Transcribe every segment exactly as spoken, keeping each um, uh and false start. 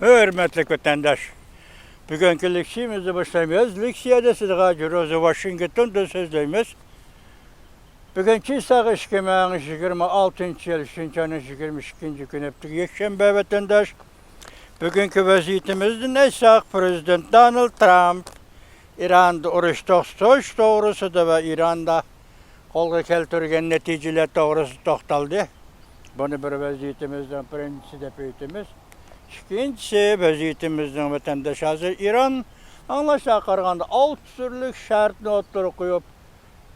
ھۆرمەتلىك ۋەتەنداش، بۈگۈنكى لېكسىيىمىزنى باشلايمىز. لېكسىيەدە سىزغە جۇروزى ۋاشىنگتوندىن سۆزلەيمىز. بۈگۈن چىساغ ئىككى مىڭ يىگىرمە ئالتىنچى يىل ئۈچىنچى ئاينىڭ يىگىرمە ئىككىنچى كۈنى، ھەپتىگە يەكشەنبە ۋەتەنداش. بۈگۈنكى ۋەزىيىتىمىزدىن ئېيتساق، پىرېزىدېنت دونالد ترامپ ئىراندا ئۇرۇش توختىتىش توغرىسىدا ۋە ئىراندا قولغا كەلتۈرگەن نەتىجىلەر توغرىسىدا توختالدى. بۇنى بىر ۋەزىيىتىمىزنىڭ بىرىنچىسى دەپ ئېيتىمىز. ئىككىنچىسى، ۋەزىيىتىمىزنىڭ ۋەتەنداش ھازىر ئىران ئاڭلاشلارغا قارىغاندا ئالتە تۈرلۈك شەرتنى ئوتتۇرىغا قويۇپ،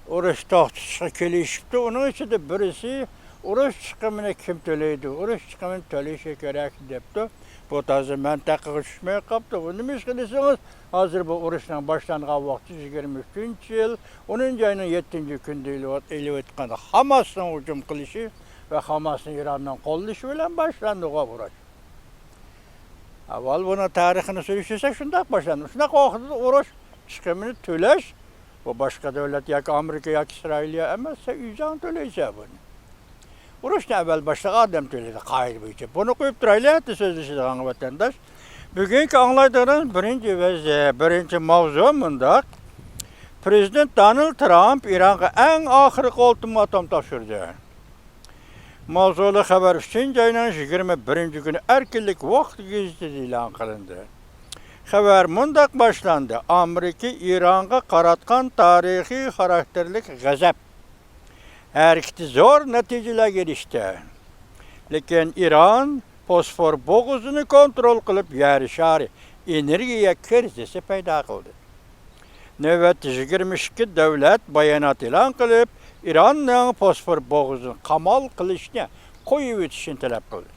ئۇرۇش توختىتىشقا كېلىشىپتۇ. ئۇنىڭ ئىچىدە بىرسى، ئۇرۇش چىقىمىنى كىم تۆلەيدۇ؟ ئۇرۇش چىقىمىنى تۆلىشى كېرەك، دەپتۇ. بۇ تازا مەنتىقىگە چۈشمەي قاپتۇ. بۇ نېمە ئىشقا دېسىڭىز، ھازىر بۇ ئۇرۇشنىڭ باشلانغان ۋاقتى يىگىرمە ئۈچىنچى يىل، ئونىنچى ئاينىڭ يەتتىنچى كۈنىدە ئېلىۋات-، ئېلىۋېتىلغان خاماسنىڭ ھۇجۇم قىلىشى ۋە خاماسنى ئىراننىڭ قوللىشى بىلەن باشلاندىغۇ ئۇرۇش. ئاۋۋال بۇنىڭ تارىخىنى سۈرۈشتۈرسەك، شۇنداق باشلاندى. شۇنداق ۋاقىتتا ئۇرۇش چىقىمىنى تۆلەش، بۇ باشقا دۆلەت ياكى ئامېرىكا ياكى ئىسرائىلىيە ئەمەس، سەن ئۆزۈڭ تۆلەيسەن بۇنى. ئۇرۇشنى ئەۋۋەل باشلىغان ئادەم تۆلەيدۇ، قائىدە بويىچە. بۇنى قويۇپ تۇرايلى، ئەتە سۆزلىشىدىغان ۋەتەنداش. بۈگۈنكى ئاڭلايدىغىنىمىز بىرىنچى ۋەزىيەت، بىرىنچى ماۋزۇ مۇنداق. پىرېزىدېنت دونالد ترامپ ئىرانغا ئەڭ ئاخىرقى ئۇلتىماتوم تاپشۇردى. ماۋزۇلۇق خەۋەر ئۈچىنچى ئاينىڭ يىگىرمە بىرىنچى كۈنى ئەركىنلىك ۋاقتى گېزىتىدە ئېلان قىلىندى. خەۋەر مۇنداق باشلاندى: «ئامېرىكا ئىرانغا قاراتقان تارىخىي خاراكتېرلىك غەزەپ ھەرىكىتى زور نەتىجىلەرگە ئېرىشتى. لېكىن ئىران بوسفور بوغۇزىنى كونترول قىلىپ، يەر شارى ئېنېرگىيە كىرىزىسى پەيدا قىلدى.» نۆۋەتتە يىگىرمە ئىككى دۆلەت بايانات ئېلان قىلىپ، ئىراننىڭ بوسفور بوغۇزىنى قامال قىلىشنى قويۇۋېتىشنى تەلەپ قىلدى.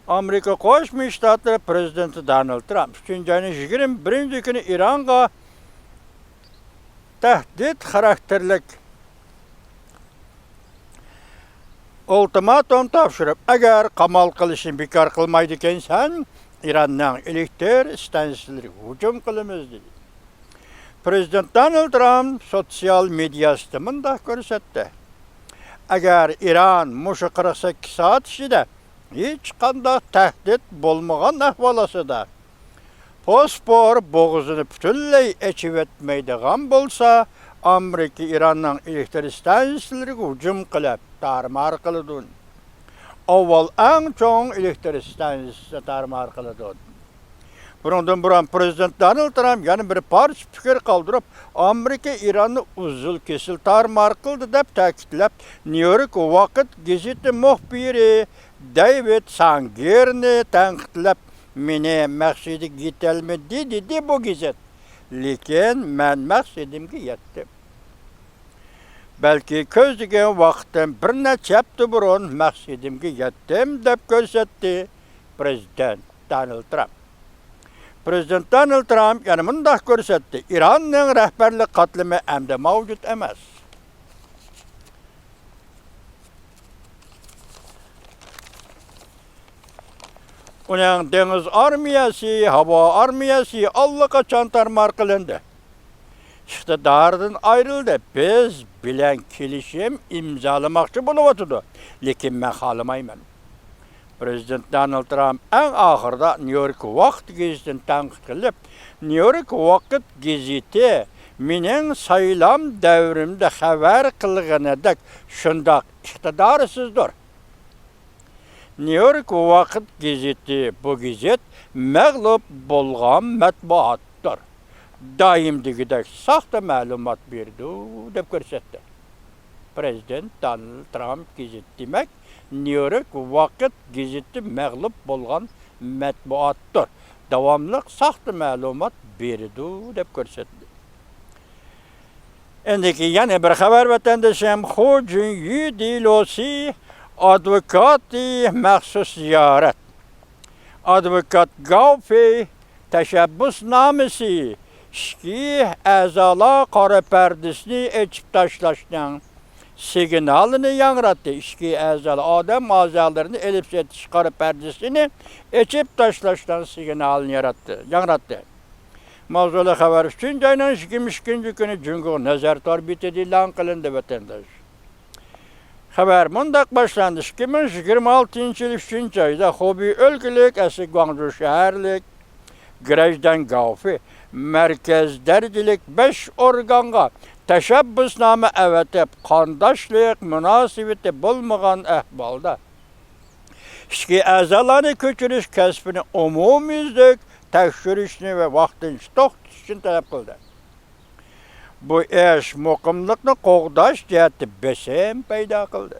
ئامېرىكا قوشما شتاتلىرى پىرېزىدېنتى دونالد ترامپ ئۈچىنچى ئاينىڭ يىگىرمە بىرىنچى كۈنى ئىرانغا تەھدىت خاراكتېرلىك ئۇلتىماتوم تاپشۇرۇپ، «ئەگەر قامال قىلىشنى بىكار قىلمايدىكەنسەن، ئىراننىڭ ئېلېكتر ئىستانسىلىرىغا ھۇجۇم قىلىمىز» دېدى. پىرېزىدېنت دونالد ترامپ سوتسىيال مېدىياسىدا مۇنداق كۆرسەتتى: «ئەگەر ئىران مۇشۇ قىرىق سەككىز سائەت ئىچىدە ھېچقانداق تەھدىت بولمىغان ئەھۋال ئاستىدا، بوسفور بوغۇزىنى پۈتۈنلەي ئېچىۋەتمەيدىغان بولسا، ئامېرىكا ئىراننىڭ ئېلېكتر ئىستانسىلىرىغا ھۇجۇم قىلىپ، تارمار قىلىدۇ. ئاۋۋال ئەڭ چوڭ ئېلېكتر ئىستانسىسىنى تارمار قىلىدۇ.» بۇنىڭدىن بۇرۇن پىرېزىدېنت دونالد ترامپ يەنە بىر پارچە پىكىر قالدۇرۇپ، «ئامېرىكا ئىراننى ئۇزۇل-كېسىل تارمار قىلدى» دەپ تەكىتلەپ، نيۇ يورك ۋاقىت گېزىتى مۇخبىرى دېۋىد سانگېرنى تەنقىدلەپ، «مېنى مەقسىتىگە يېتەلمىدى» دېدى بۇ گېزىت. «لېكىن مەن مەقسىتىمگە يەتتىم. بەلكى كۆزلىگەن ۋاقىتتىن بىر نەچچە ھەپتە بۇرۇن مەقسىتىمگە يەتتىم» دەپ كۆرسەتتى پىرېزىدېنت دونالد ترامپ. پىرېزىدېنت دونالد ترامپ يەنە مۇنداق كۆرسەتتى: «ئىراننىڭ رەھبەرلىك قاتلىمى ئەمدى مەۋجۇت ئەمەس. ئۇنىڭ دېڭىز ئارمىيەسى، ھاۋا ئارمىيەسى ئاللىقاچان تارمار قىلىندى. ئىقتىداردىن ئايرىلدى. بىز بىلەن كېلىشىم ئىمزالىماقچى بولۇۋاتىدۇ. لېكىن مەن خالىمايمەن.» پىرېزىدېنت دونالد ترامپ ئەڭ ئاخىرىدا نيۇ يورك ۋاقىت گېزىتىنى تەنقىد قىلىپ، «نيۇ يورك ۋاقىت گېزىتى مېنىڭ سايلام دەۋرىمدە خەۋەر قىلغىنىدەك شۇنداق ئىقتىدارسىزدۇر. نيۇ يورك ۋاقىت گېزىتى، بۇ گېزىت مەغلۇپ بولغان مەتبۇئاتتۇر. دائىم دېگۈدەك ساختا مەلۇمات بېرىدۇ» دەپ كۆرسەتتى. پىرېزىدېنت دونالد ترامپ گېزىتى، دېمەك، نيۇ يورك ۋاقىت گېزىتى مەغلۇپ بولغان مەتبۇئاتتۇر. داۋاملىق ساختا مەلۇمات بېرىدۇ دەپ كۆرسەتتى. ئەندىكى يەنە بىر خەۋەر ۋەتەندىشىم، خۇ جۈنيۈ دېلوسى ئادۋوكاتى مەخسۇس زىيارەت. ئادۋوكات گاۋفېي تەشەببۇسنامىسى ئىچكى ئەزالار قارا پەردىسىنى ئېچىپ تاشلاشنىڭ سىگنالىنى ياڭراتتى. ئىچكى ئەزالار، ئادەم ئەزالىرىنى ئېلىپ چېتىش قارا پەردىسىنى ئېچىپ تاشلاشنىڭ سىگنالىنى ياراتتى، ياڭراتتى. ماۋزۇلۇق خەۋەر ئۈچىنچى ئاينىڭ يىگىرمە ئىككىنچى كۈنى جۇڭگو نەزەر تور بېتىدە ئېلان قىلىندى، ۋەتەنداش. خەۋەر مۇنداق باشلاندى: ئىككى مىڭ يىگىرمە ئالتىنچى يىل ئۈچىنچى ئايدا خۇبېي ئۆلكىلىك ئەسلى گۇاڭجۇ شەھەرلىك گرەجدەن گاۋفى مەركەز دەرىجىلىك بەش ئورگانغا تەشەببۇسنامە ئەۋەتىپ، قانداشلىق مۇناسىۋىتى بولمىغان ئەھۋالدا ئىچكى ئەزالارنى كۆچۈرۈش كەسپىنى ئومۇميۈزلۈك تەكشۈرۈشنى ۋە ۋاقتىنچە توختىتىشنى تەلەپ قىلدى. بۇ ئىش مۇقىملىقنى قوغداش جەھەتتە بېسىم پەيدا قىلدى.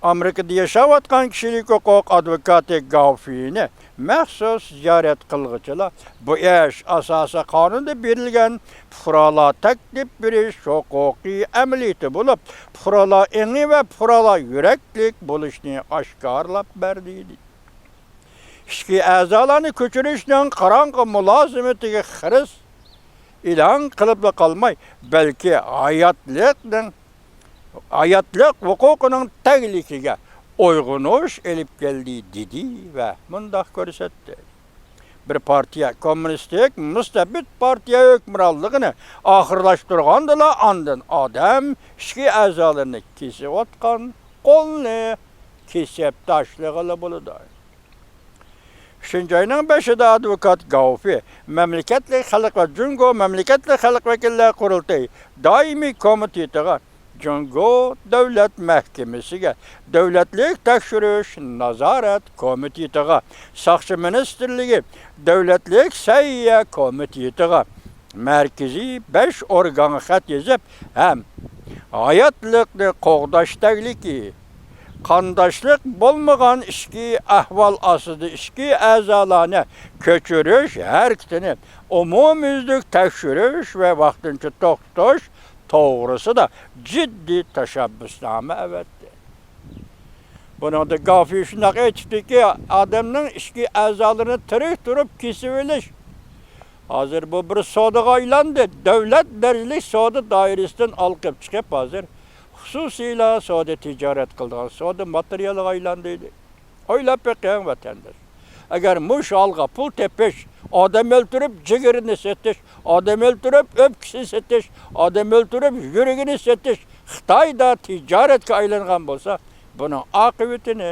ئامېرىكىدا ياشاۋاتقان كىشىلىك ھوقۇق ئادۋوكاتى گاۋفىنى مەخسۇس زىيارەت قىلغۇچىلار بۇ ئىش ئاساسىي قانۇندا بېرىلگەن پۇقرالار تەكلىپ بېرىش ھوقۇقى ئەمەلىيىتى بولۇپ، پۇقرالار ئېڭى ۋە پۇقرالار يۈرەكلىك بولۇشنى ئاشكارىلاپ بەردى. ئىچكى ئەزالارنى كۆچۈرۈشنىڭ قاراڭغۇ مۇلازىمىتىگە خىرىس ئېلان قىلىپلا قالماي، بەلكى ھاياتلىقنىڭ، ھاياتلىق ھوقۇقىنىڭ تەگلىكىگە ئويغىنىش ئېلىپ كەلدى، دېدى ۋە مۇنداق كۆرسەتتى: بىر پارتىيە، كوممۇنىستىك مۇستەبىت پارتىيە ھۆكۈمرانلىقىنى ئاخىرلاشتۇرغاندىلا، ئاندىن ئادەم ئىچكى ئەزالىرىنى كېسىۋاتقان قولنى كېسىپ تاشلىغىلى بولىدۇ. ئۈچىنچى ئاينىڭ بەشىدە ئادۋوكات گاۋفى مەملىكەتلىك خەلق ۋە جۇڭگو مەملىكەتلىك خەلق ۋەكىللەر قۇرۇلتىيى دائىمىي كومىتېتىغا، جۇڭگو دۆلەت مەھكىمىسىگە، دۆلەتلىك تەكشۈرۈش نازارەت كومىتېتىغا، ساقچى مىنىستىرلىكى دۆلەتلىك سەھىيە كومىتېتىغا، مەركىزىي بەش ئورگانغا خەت يېزىپ ھەم ھاياتلىقنى قوغداش تەگلىكى، قانداشلىق بولمىغان ئىچكى ئەھۋال ئاستىدا ئىچكى ئەزالارنى كۆچۈرۈش ھەرىكىتىنى ئومۇميۈزلۈك تەكشۈرۈش ۋە ۋاقتىنچە توختىتىش توغرىسىدا جىددىي تەشەببۇسنامە ئەۋەتتى. بۇنىڭدا گاۋفى شۇنداق ئېيتىپتىكى، ئادەمنىڭ ئىچكى ئەزالىرىنى تىرىك تۇرۇپ كېسىۋېلىش، ھازىر بۇ بىر سودىغا ئايلاندى. دۆلەت دەرىجىلىك سودا دائىرىسىدىن ئالقىپ چىقىپ، ھازىر خۇسۇسىيلا سودا تىجارەت قىلىدىغان سودا ماتېرىيالىغا ئايلاندى. ئويلاپ بېقىڭ، ۋەتەنداش. ئەگەر مۇشۇ ھالغا پۇل تېپىش، ئادەم ئۆلتۈرۈپ جىگىرىنى سېتىش، ئادەم ئۆلتۈرۈپ ئۆپكىسىنى سېتىش، ئادەم ئۆلتۈرۈپ يۈرىكىنى سېتىش خىتايدا تىجارەتكە ئايلانغان بولسا، بۇنىڭ ئاقىۋىتىنى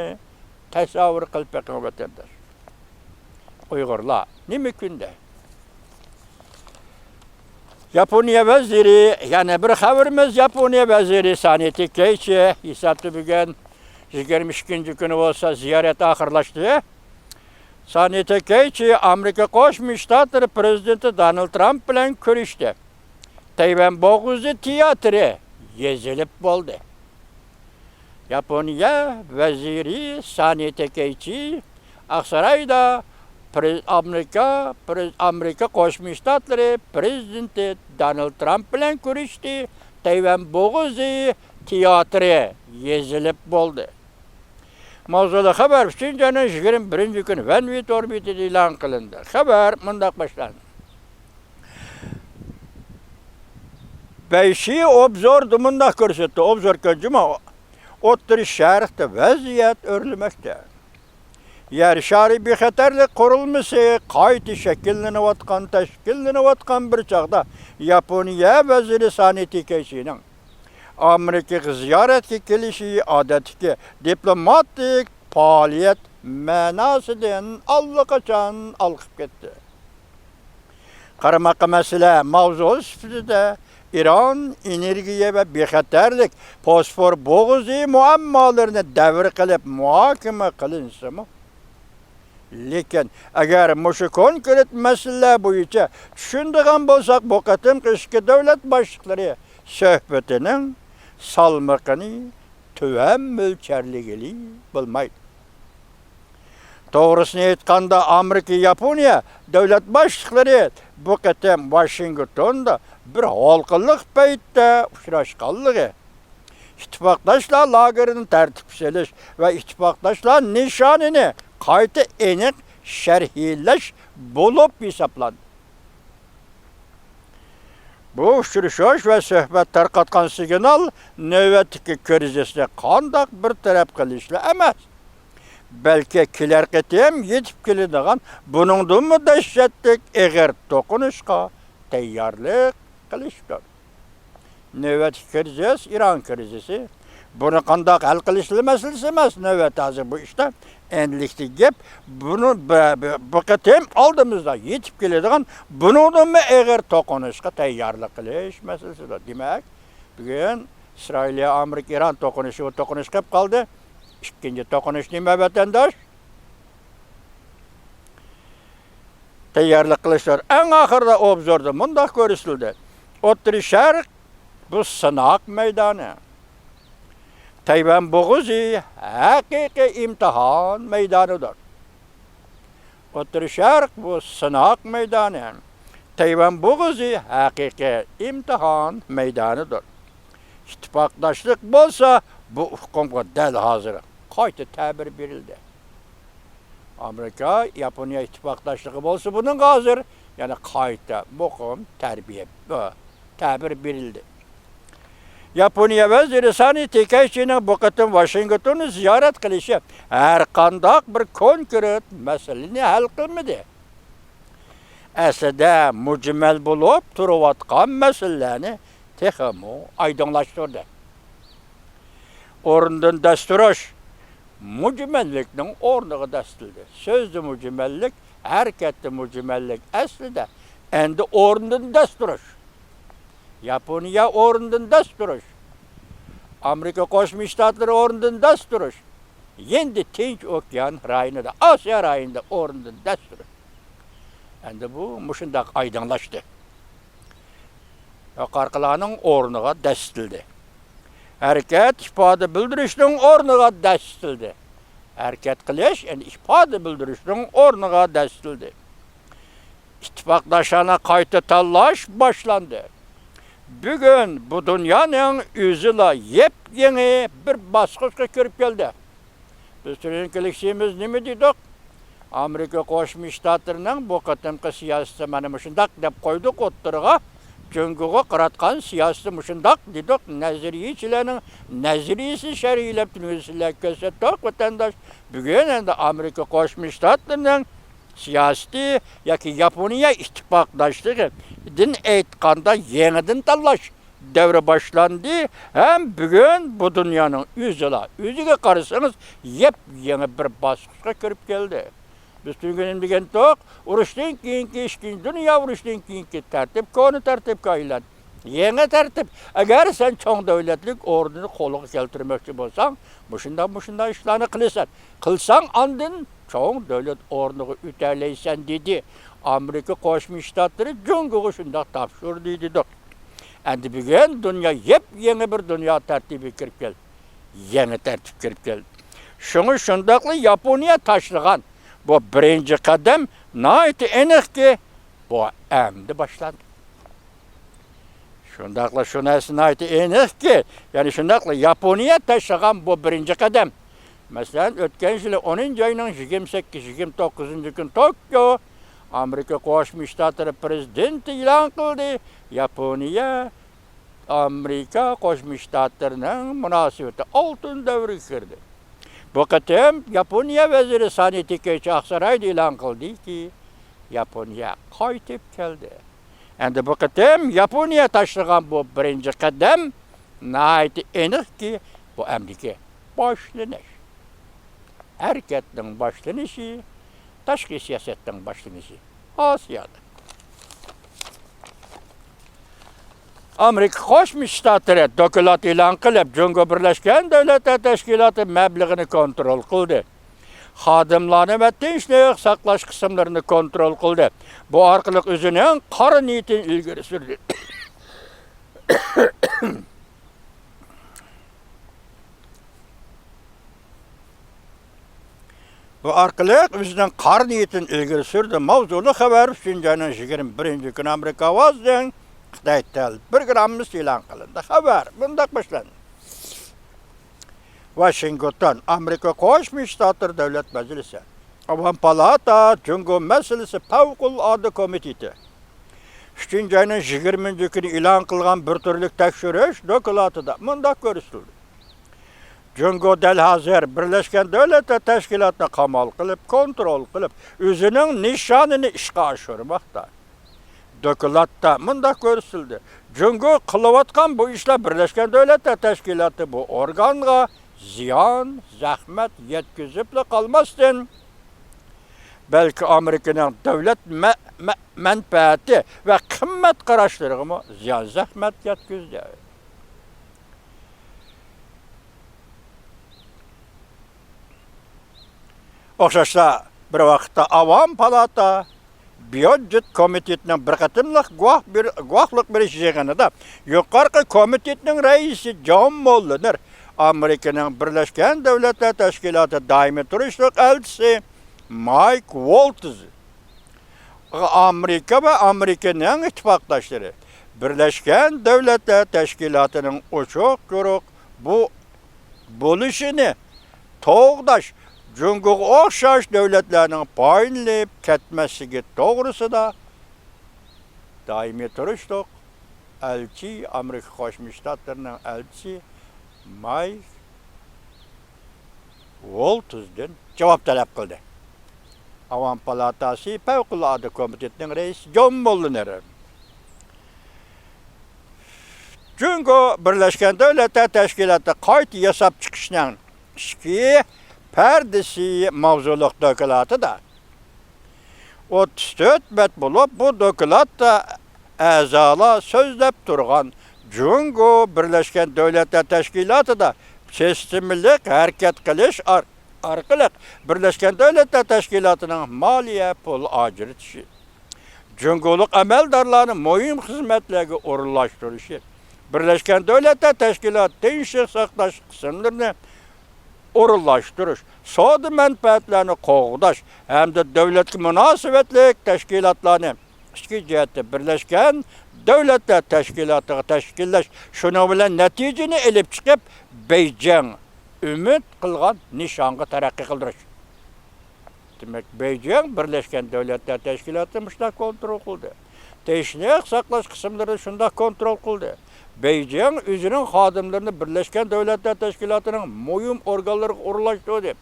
تەسەۋۋۇر قىلىپ بېقىڭ، ۋەتەنداش. ئۇيغۇرلار نېمە كۈندە؟ ياپونىيە ۋەزىرى، يەنە بىر خەۋىرىمىز، ياپونىيە ۋەزىرى سانى تېكەيچى ھېسابتا بۈگۈن يىگىرمە ئىككىنچى كۈنى بولسا زىيارەت ئاخىرلاشتى. سانى تېكەيچى ئامېرىكا قوشما شتاتلىرى پىرېزىدېنتى دونالد ترامپ بىلەن كۆرۈشتى. تەيۋەن بوغۇزى تىياتىرى يېزىلىپ بولدى. ياپونىيە ۋەزىرى سانى تېكەيچى ئاقسارايدا پرې-، ئامېرىكا، پرې-، ئامېرىكا قوشما شتاتلىرى پىرېزىدېنتى دونالد ترامپ بىلەن كۆرۈشتى. تەيۋەن بوغۇزى تىياتىرى يېزىلىپ بولدى. ماۋزۇلۇق خەۋەر ئۈچىنچى ئاينىڭ يىگىرمە بىرىنچى كۈنى ۋەنۋى تور بېتىدە ئېلان قىلىندى. خەۋەر مۇنداق باشلاندى. بەيشى ئوبزوردا مۇنداق كۆرسەتتى، ئوبزور كۆرۈنۈشى ئوتتۇرا شەرقتە ۋەزىيەت ئۆرلىمەكتە. يەر شارى بىخەتەرلىك قۇرۇلمىسى قايتا شەكىللىنىۋاتقان، تەشكىللىنىۋاتقان بىر چاغدا، ياپونىيە ۋەزىرى سانى تېكەيچىنىڭ ئامېرىكىغا زىيارەتكە كېلىشى ئادەتتىكى دىپلوماتىك پائالىيەت مەناسىدىن ئاللىقاچان ھالقىپ كەتتى. قارىماققا مەسىلە ماۋزۇ سۈپىتىدە ئىران ئېنېرگىيە ۋە بىخەتەرلىك، بوسفور بوغۇزى مۇئاممالىرىنى دەۋر قىلىپ مۇھاكىمە قىلىنسىمۇ، لېكىن ئەگەر مۇشۇ كونكرېت مەسىلىلەر بويىچە چۈشىنىدىغان بولساق، بۇ قېتىمقى ئىككى دۆلەت باشلىقلىرى سۆھبىتىنىڭ سالمىقىنى تۆۋەن مۆلچەرلىگىلى بولمايدۇ. توغرىسىنى ئېيتقاندا، ئامېرىكا، ياپونىيە دۆلەت باشلىقلىرى بۇ قېتىم ۋاشىنگتوندا بىر ھالقىلىق پەيتتە ئۇچراشقانلىقى، ئىتتىپاقداشلار لاگېرىنى تەرتىپكە سېلىش ۋە ئىتتىپاقداشلار نىشانىنى قايتا ئېنىق شەرھلەش بولۇپ ھېسابلانىدۇ. بۇ ئۇچرىشىش ۋە سۆھبەت تارقاتقان سىگنال نۆۋەتتىكى كىرىزىسنى قانداق بىر تەرەپ قىلىشلا ئەمەس، بەلكى كېلەر قېتىم يېتىپ كېلىدىغان بۇنىڭدىنمۇ دەھشەتلىك ئېغىر توقۇنۇشقا تەييارلىق قىلىشتۇر. نۆۋەتتىكى كىرىزىس، ئىران كىرىزىسى، بۇنى قانداق ھەل قىلىش مەسىلىسى ئەمەس. نۆۋەت ھازىر بۇ ئىشتا ئەمدىلىكتىكى گەپ، بۇنى بۇ، بۇ، بۇ قېتىم ئالدىمىزدا يېتىپ كېلىدىغان بۇنىڭدىنمۇ ئېغىر توقۇنۇشقا تەييارلىق قىلىش مەسىلىسىدۇر. دېمەك، بۈگۈن ئىسرائىلىيە، ئامېرىكا، ئىران توقۇنۇشى، بۇ توقۇنۇش قېلىپ قالدى. ئىككىنچى توقۇنۇش نېمە، ۋەتەنداش؟ تەييارلىق قىلىشلار. ئەڭ ئاخىرىدا ئوبزوردا مۇنداق كۆرسىتىلدى: ئوتتۇرا شەرق، بۇ سىناق مەيدانى. تەيۋەن بوغۇزى ھەقىقىي ئىمتىھان مەيدانىدۇر. ئوتتۇرا شەرق، بۇ سىناق مەيدانى. تەيۋەن بوغۇزى ھەقىقىي ئىمتىھان مەيدانىدۇر. ئىتتىپاقداشلىق بولسا، بۇ ئۇقۇمغا دەل ھازىر قايتا تەبىر بېرىلدى. ئامېرىكا، ياپونىيە ئىتتىپاقداشلىقى بولسا، بۇنىڭغا ھازىر يەنە قايتا مۇقىم تەربىيە، تەبىر بېرىلدى. ياپونىيە ۋەزىرى سانى تېكەيچىنىڭ بۇ قېتىم ۋاشىنگتوننى زىيارەت قىلىشى ھەرقانداق بىر كونكرېت مەسىلىنى ھەل قىلمىدى. ئەسلىدە مۈجمەل بولۇپ تۇرۇۋاتقان مەسىلىلەرنى تېخىمۇ ئايدىڭلاشتۇردى. ئورنىدىن دەس تۇرۇش مۈجمەللىكنىڭ ئورنىغا دەس تۇردى. سۆزدە مۈجمەللىك، ھەرىكەتتە مۈجمەللىك ئەسلىدە. ئەمدى ئورنىدىن دەس تۇرۇش. ياپونىيە ئورنىدىن دەس تۇرۇش. ئامېرىكا قوشما شتاتلىرى ئورنىدىن دەس تۇرۇش. ھىندى تىنچ ئوكيان رايونىدا، ئاسىيا رايونىدا ئورنىدىن دەس تۇرۇش. ئەمدى بۇ مۇشۇنداق ئايدىڭلاشتى. يۇقىرىقىلارنىڭ ئورنىغا دەسسىتىلدى. ھەرىكەت ئىپادە بىلدۈرۈشنىڭ ئورنىغا دەسسىتىلدى. ھەرىكەت قىلىش، يەنى ئىپادە بىلدۈرۈشنىڭ ئورنىغا دەسسىتىلدى. ئىتتىپاقداشلارنى قايتا تاللاش باشلاندى. بۈگۈن بۇ دۇنيانىڭ ئۆزىلا يېپيېڭى بىر باسقۇچقا كىرىپ كەلدى. بىز تۈنۈگۈن كېلىشىمىز نېمە دېدۇق؟ ئامېرىكا قوشما شتاتلىرىنىڭ بۇ قېتىمقى سىياسىتى مانا مۇشۇنداق دەپ قويدۇق ئوتتۇرىغا. جۇڭگوغا قاراتقان سىياسىتى مۇشۇنداق دېدۇق. نەزەرىيىچىلەرنىڭ نەزەرىيىسىنى شەرھلەپ تۈنۈگۈن سىلەرگە كۆرسەتتۇق، ۋەتەنداش. بۈگۈن ئەمدى ئامېرىكا قوشما شتاتلىرىنىڭ سىياسىتى ياكى ياپونىيە ئىتتىپاقداشلىقىدىن ئېيتقاندا يېڭىدىن تاللاش دەۋرى باشلاندى ھەم بۈگۈن بۇ دۇنيانىڭ ئۆزىلا، ئۆزىگە قارىسىڭىز، يېپيېڭى بىر باسقۇچقا كىرىپ كەلدى. بىز تۈنۈگۈن دېگەنتۇق، ئۇرۇشتىن كېيىنكى، ئىككىنچى دۇنيا ئۇرۇشىدىن كېيىنكى تەرتىپ، كونا تەرتىپكە ئايلاندى. يېڭى تەرتىپ، ئەگەر سەن چوڭ دۆلەتلىك ئورنىنى قولغا كەلتۈرمەكچى بولساڭ، مۇشۇنداق، مۇشۇنداق ئىشلارنى قىلىسەن. قىلساڭ، ئاندىن چوڭ دۆلەت ئورنىغا ئۆتەلەيسەن، دېدى. ئامېرىكا قوشما شتاتلىرى جۇڭگوغا شۇنداق تاپشۇردى، دېدۇق. ئەمدى بۈگۈن دۇنيا يېپيېڭى بىر دۇنيا تەرتىپىگە كىرىپ كەلدى. يېڭى تەرتىپ كىرىپ كەلدى. شۇڭا شۇنداقلا ياپونىيە تاشلىغان بۇ بىرىنچى قەدەم ناھايىتى ئېنىقكى، بۇ ئەمدى باشلاندى. شۇنداقلا شۇ نەرسە ناھايىتى ئېنىقكى، يەنى شۇنداقلا ياپونىيە تاشلىغان بۇ بىرىنچى قەدەم. مەسىلەن، ئۆتكەن يىلى ئونىنچى ئاينىڭ يىگىرمە سەككىز، يىگىرمە توققۇزىنچى كۈنى توكيو، ئامېرىكا قوشما شتاتلىرى پرېزىدېنتى ئېلان قىلدى، ياپونىيە، ئامېرىكا قوشما شتاتلىرىنىڭ مۇناسىۋىتى ئالتۇن دەۋرىگە كىردى. بۇ قېتىم ياپونىيە ۋەزىرى سانى تېكەيچى ئاقسارايدا ئېلان قىلدىكى، ياپونىيە قايتىپ كەلدى. ئەمدى بۇ قېتىم ياپونىيە تاشلىغان بۇ بىرىنچى قەدەم ناھايىتى ئېنىقكى، بۇ ئەمدىكى باشلىنىش. ھەرىكەتنىڭ باشلىنىشى، تاشقى سىياسەتنىڭ باشلىنىشى ئاسىيادا. ئامېرىكا قوشما شتاتلىرى دوكلات ئېلان قىلىپ، جۇڭگو بىرلەشكەن دۆلەتلەر تەشكىلاتى مەبلىغىنى كونترول قىلدى. خادىملارنى ۋە تىنچلىق ساقلاش قىسىملىرىنى كونترول قىلدى. بۇ ئارقىلىق ئۆزىنىڭ قارا نىيىتىنى ئىلگىرى سۈردى. بۇ ئارقىلىق ئۆزىنىڭ قارا نىيىتىنى ئىلگىرى سۈردى. ماۋزۇلۇق خەۋەر، ئۈچىنچى ئاينىڭ يىگىرمە بىرىنچى كۈنى ئامېرىكا ئاۋازىنىڭ خىتاي تېلېگراممىسى ئېلان قىلىندى. خەۋەر مۇنداق باشلاندى. ۋاشىنگتون، ئامېرىكا قوشما شتاتلىرى دۆلەت مەجلىسى، ئاۋام پالاتا، جۇڭگو مەسىلىسى پەۋقۇلئاددە كومىتېتى ئۈچىنچى ئاينىڭ يىگىرمىنچى كۈنى ئېلان قىلغان بىر تۈرلۈك تەكشۈرۈش دوكلاتىدا مۇنداق كۆرسىتىلدى: جۇڭگو دەل ھازىر بىرلەشكەن دۆلەتلەر تەشكىلاتىنى قامال قىلىپ، كونترول قىلىپ، ئۆزىنىڭ نىشانىنى ئىشقا ئاشۇرماقتا. دوكلاتتا مۇنداق كۆرسىتىلدى: جۇڭگو قىلىۋاتقان بۇ ئىشلار بىرلەشكەن دۆلەتلەر تەشكىلاتى بۇ ئورگانغا زىيان، زەخمەت يەتكۈزۈپلا قالماستىن، بەلكى ئامېرىكىنىڭ دۆلەت مە-، مە-، مەنپەئەتى ۋە قىممەت قاراشلىرىغىمۇ زىيان، زەخمەت يەتكۈزدى. ئوخشاشلا، بىر ۋاقىتتا ئاۋام پالاتا بيۇدجېت كومىتېتىنىڭ بىر قېتىملىق گۇۋاھ بېر-، گۇۋاھلىق بېرىش يىغىنىدا يۇقىرىقى كومىتېتنىڭ رەئىسى جون موللېنېر، ئامېرىكىنىڭ بىرلەشكەن دۆلەتلەر تەشكىلاتى دائىمىي تۇرۇشلۇق ئەلچىسى مايك ۋولتز، ئامېرىكا ۋە ئامېرىكىنىڭ ئىتتىپاقداشلىرى بىرلەشكەن دۆلەتلەر تەشكىلاتىنىڭ ئوچۇق-يورۇق بۇ بولۇشىنى توغداش، جۇڭگوغا ئوخشاش دۆلەتلەرنىڭ پايدىلىنىپ كەتمەسلىكى توغرىسىدا دائىمىي تۇرۇشلۇق ئەلچى، ئامېرىكا قوشما شتاتلىرىنىڭ ئەلچىسى مايك ۋولتزدىن جاۋاب تەلەپ قىلدى. ئاۋام پالاتاسى پەۋقۇلئاددە كومىتېتىنىڭ رەئىسى جون موللېنېر، جۇڭگو بىرلەشكەن دۆلەتلەر تەشكىلاتى قايتا ياساپ چىقىشنىڭ ئىچكى پەردىسى ماۋزۇلۇق دوكلاتىدا ئوتتۇز تۆت بەت بولۇپ، بۇ دوكلاتتا ئەزالار سۆزلەپ تۇرغان جۇڭگو بىرلەشكەن دۆلەتلەر تەشكىلاتىدا سىستېمىلىق ھەرىكەت قىلىش ئار-، ئارقىلىق بىرلەشكەن دۆلەتلەر تەشكىلاتىنىڭ مالىيە پۇل ئاجرىتىشى، جۇڭگولۇق ئەمەلدارلارنى مۇھىم خىزمەتلەرگە ئورۇنلاشتۇرۇشى، بىرلەشكەن دۆلەتلەر تەشكىلاتى تىنچلىق ساقلاش قىسىملىرىنى ئورۇنلاشتۇرۇش، سودا مەنپەئەتلەرنى قوغداش ھەمدە دۆلەتكە مۇناسىۋەتلىك تەشكىلاتلارنى ئىچكى جەھەتتە بىرلەشكەن دۆلەتلەر تەشكىلاتىغا تەشكىللەش، شۇنىڭ بىلەن نەتىجىنى ئېلىپ چىقىپ، بېيجىڭ ئۈمىد قىلغان نىشانغا تەرەققىي قىلدۇرۇش. دېمەك، بېيجىڭ بىرلەشكەن دۆلەتلەر تەشكىلاتىنى مۇشۇنداق كونترول قىلدى. تىنچلىق ساقلاش قىسىملىرىنى شۇنداق كونترول قىلدى. بېيجىڭ ئۆزىنىڭ خادىملىرىنى بىرلەشكەن دۆلەتلەر تەشكىلاتىنىڭ مۇھىم ئورگانلىرىغا ئورۇنلاشتۇردى.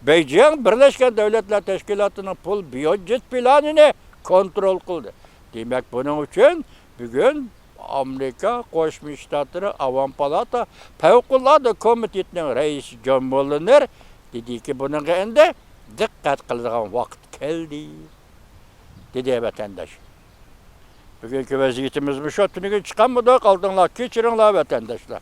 بېيجىڭ بىرلەشكەن دۆلەتلەر تەشكىلاتىنىڭ پۇل بيۇدجېت پىلانىنى كونترول قىلدى. دېمەك، بۇنىڭ ئۈچۈن بۈگۈن ئامېرىكا قوشما شتاتلىرى ئاۋام پالاتا پەۋقۇلئاددە كومىتېتىنىڭ رەئىسى جون موللېنېر دېدىكى، بۇنىڭغا ئەمدى دىققەت قىلىدىغان ۋاقىت كەلدى، دېدى ۋەتەنداش. بۈگۈنكى ۋەزىيىتىمىز مۇشۇ. تۈنۈگۈن چىقالمىدۇق، ئالدىڭلار، كەچۈرۈڭلار ۋەتەنداشلار.